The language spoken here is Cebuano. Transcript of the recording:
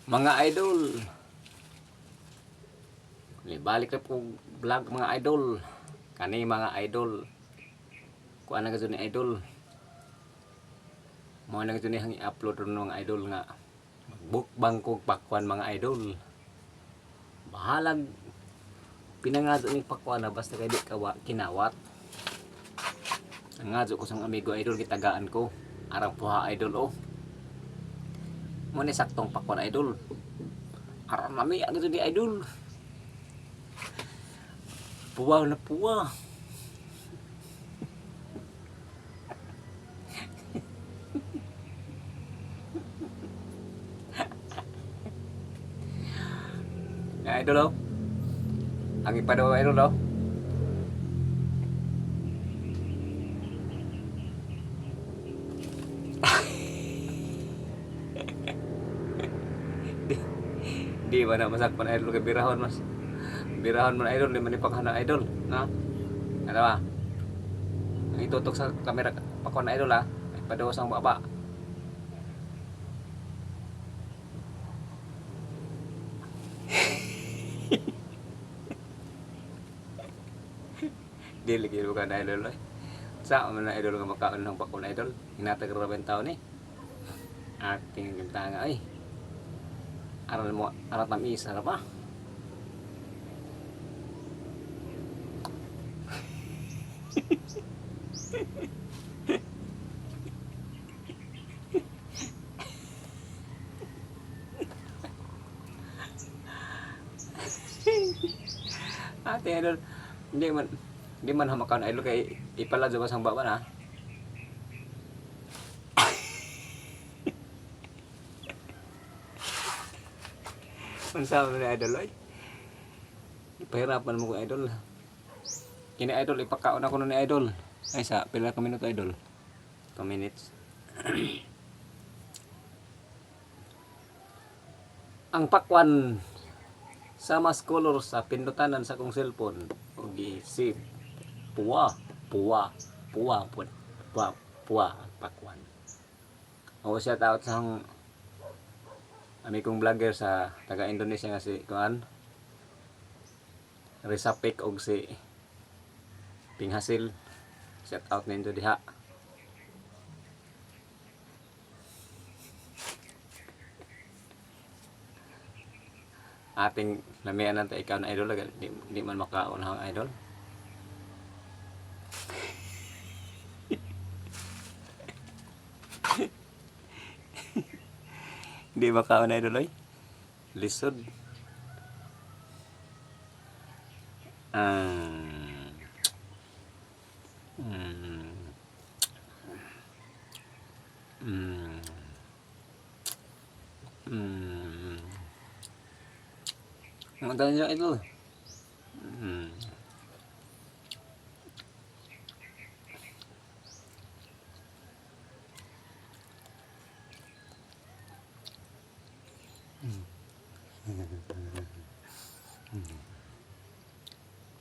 Mga idol. Balik na po vlog, mga idol. Kani, mga idol. Kuan na ni idol. Mo na ni hang i-upload ron, mga idol, nga magbukbang kog pakwan, mga idol. Bahalag pinangazo ni pakwan na basta kay di kawa kinawat. Nangazo ko sang amigo, idol, gitagaan ko. Arang puha, idol, oh. Mo ni saktong pakwan, idol. Aron nami ang ni idol. Puwa na puwa. Ya, idol, oh. Ang ipadaw, idol, oh. Di ba na masakpan, idol, kay birahon mas. Birahon man, idol, di man ipaghana, idol, na? Ano ba? Ang itutok sa kamera pakon, idol, ah. Ay padaw sang baba. Di lagi bukan idol oy. Sa man na idol nga makaon ng pakon, idol. Hinatag ra ba tao ni? Ating nga ay. Aral mo, aral tamis, ra pa. Ate idol, hindi man hamakan, idol, kay ipala ba sang baba na. Unsa man ni idol oy? Ipahirapan mo ko, idol. Kini, idol, ipakaon ako ni idol. Ay sa pila ka minuto, idol? 2 minutes. Ang pakwan sa mas color sa pindutanan sa kong cellphone og gi-save. Puwa, puwa, puwa pud. Puwa, puwa ang pakwan. O shout out sa akong amikong vlogger sa taga Indonesia nga si kuan Rizapik og si Pinghasil. Shout out ninyo diha. Ating lamian natin ikaw na, idol, di man makaon ang idol. Di makaon, idol, oy. Lisod. Ang dami niya, idol.